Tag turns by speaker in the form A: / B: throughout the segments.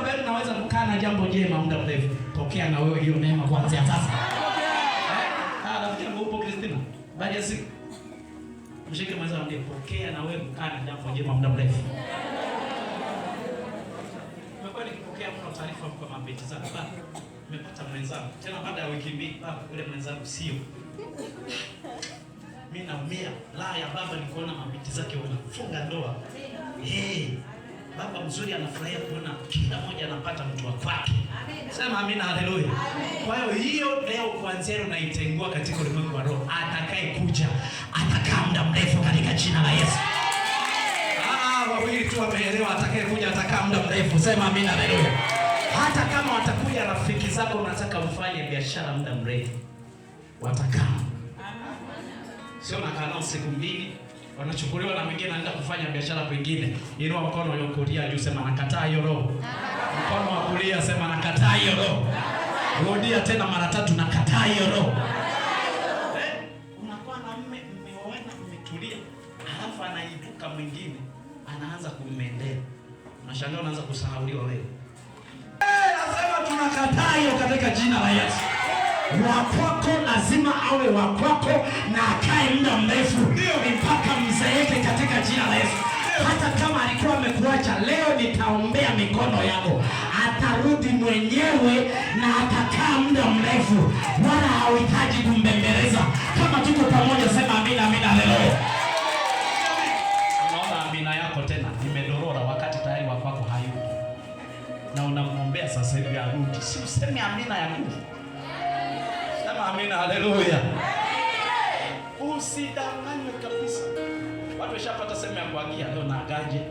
A: ambaye mnaweza kukaa na jambo jema muda mrefu, pokea na wewe hiyo neema kuanzia sasa. Eh? Ah, rafiki yangu upo Christina? Baada ya siku mshike mwenza, mwambie pokea na wewe kukaa na jambo jema muda mrefu. Nimekuwa nikipokea mno taarifa kwa mabinti zangu, baba, nimepata mwenzangu. Tena baada ya wiki 2, baba, yule mwenzangu sio. Mimi naumia. La ya baba ni kuona mabinti zake wanafunga ndoa. Hey, baba mzuri anafurahia kuona kila mmoja anapata mtu wa kwake. Sema amina, haleluya. Kwa hiyo hiyo leo kuanzia leo naitengua katika ulimwengu wa roho. Atakaye kuja atakaa muda mrefu katika jina la Yesu. Ah, wawili tu wameelewa, atakaye kuja atakaa muda mrefu. Sema amina, haleluya. Hata kama watakuja rafiki zako unataka mfanye biashara muda mrefu, watakaa. Sio nakaa nao siku 2, wanachukuliwa na mwingine anaenda kufanya biashara kwingine. Inua mkono wa kulia juu, sema nakataa hiyo roho. Mkono wa kulia sema nakataa hiyo roho. Rudia tena mara 3, nakataa hiyo roho. Unakuwa na mume, mmeoana, mmetulia, alafu anaibuka mwingine anaanza kummendea. Unashangaa unaanza kusahauliwa wewe. Nasema tunakataa hiyo katika jina la Yesu. Wa kwako lazima awe wa kwako na akae muda mrefu mpaka mzeeke katika jina la Yesu. Hata kama alikuwa amekuacha, leo nitaombea mikono yako, atarudi mwenyewe na atakaa muda mrefu, wala hauhitaji kumbembeleza. Kama tuko pamoja, sema amina, amina, haleluya. Unaona amina yako tena imedorora, wakati tayari wa kwako hayupo, na unamwombea sasa hivi arudi. Si useme amina ya nguvu. Sema amina, haleluya. Usidanganywe kabisa. Watu washapata sema ya kuagia leo na agaje.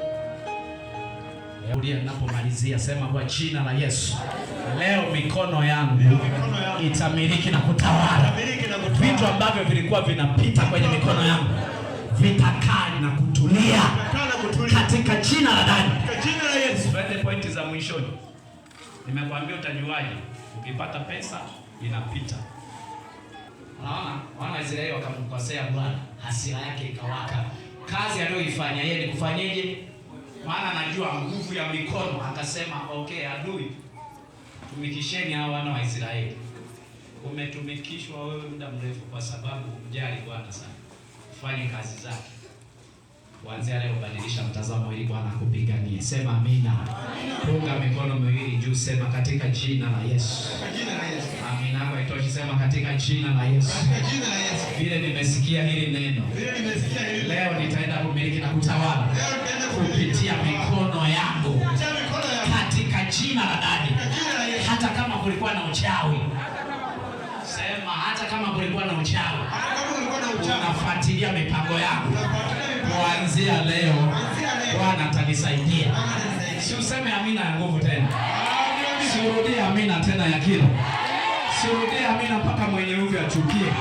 A: Rudia ninapomalizia, sema kwa jina la Yesu. Leo mikono yangu itamiliki na kutawala. Vitu ambavyo vilikuwa vinapita kwenye mikono yangu vitakaa na kutulia katika jina la nani?
B: Katika jina la Yesu.
A: Twende pointi za mwishoni. Nimekwambia utajuaje? Ukipata pesa inapita. Unaona, wana Israeli wakamkosea Bwana, hasira yake ikawaka. Kazi aliyoifanya yeye ni kufanyeje? Maana anajua nguvu ya mikono, akasema okay, adui, tumikisheni hawa wana wa Israeli. Umetumikishwa wewe muda mrefu kwa sababu humjali Bwana sana. Fanye kazi zake. Kuanzia leo badilisha mtazamo ili Bwana akupiganie. Sema amina. Punga mikono miwili juu, sema katika jina la Yesu.
B: Katika jina la Yesu.
A: Amina yako haitoshi, sema katika jina la Yesu.
B: Katika jina la Yesu.
A: Vile nimesikia hili neno,
B: Vile nimesikia hili.
A: leo nitaenda kumiliki na kutawala
B: Leo nitaenda kumiliki
A: kupitia mikono yangu
B: kupitia mikono yangu.
A: katika jina la nani?
B: Katika jina la Yesu.
A: Hata kama kulikuwa na uchawi, sema hata kama kulikuwa na uchawi,
B: Hata kama kulikuwa na uchawi,
A: unafuatilia mipango yangu
B: unafuatilia mipango.
A: kuanzia leo,
B: Kuanzia leo.
A: Bwana atanisaidia.
B: Bwana atanisaidia.
A: Si useme amina ya nguvu tena,
B: Amina.
A: si urudie amina tena ya kilo, si urudie amina mpaka mwenye uvi achukie.